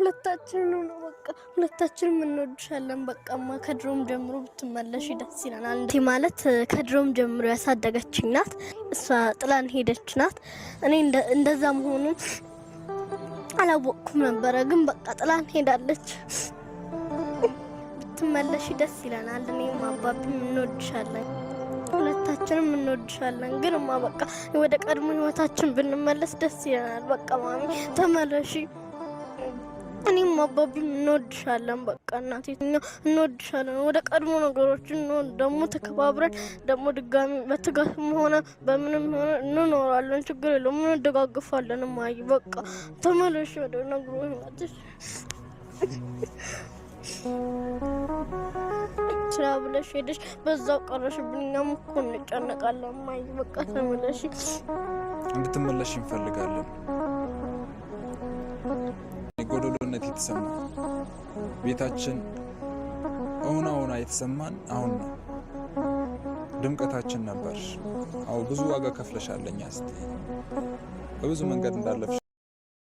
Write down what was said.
ሁለታችንን ነው በቃ ሁለታችንም እንወድሻለን። በቃማ ከድሮም ጀምሮ ብትመለሽ ደስ ይለናል። እንዴ ማለት ከድሮም ጀምሮ ያሳደገችኝ ናት። እሷ ጥላን ሄደች ናት። እኔ እንደዛ መሆኑን አላወቅኩም ነበረ፣ ግን በቃ ጥላን ሄዳለች። ብትመለሽ ደስ ይለናል። እኔም አባቢም እንወድሻለን። ሁለታችንም እንወድሻለን። ግን ማ በቃ ወደ ቀድሞ ህይወታችን ብንመለስ ደስ ይለናል። በቃ ማሚ ተመለሺ። እኔም አባቢም እንወድሻለን። በቃ እናቴ እንወድሻለን። ወደ ቀድሞ ነገሮች እንሆን ደግሞ ተከባብረን ደግሞ ድጋሚ በትጋትም ሆነ በምንም ሆነ እንኖራለን። ችግር የለውም፣ እንደጋግፋለን። እማዬ በቃ ተመለሽ ወደ ነግሮ ህይወትሽ ስራ ብለሽ ሄደሽ በዛው ቀረሽብን። እኛም እኮ እንጨነቃለን። እማዬ በቃ ተመለሽ። እንድትመለሽ እንፈልጋለን። ጎደሎነት የተሰማ ቤታችን እውና እውና የተሰማን አሁን ነው። ድምቀታችን ነበር። አዎ ብዙ ዋጋ ከፍለሻል። ለኛ ስትይ በብዙ መንገድ እንዳለፍሽ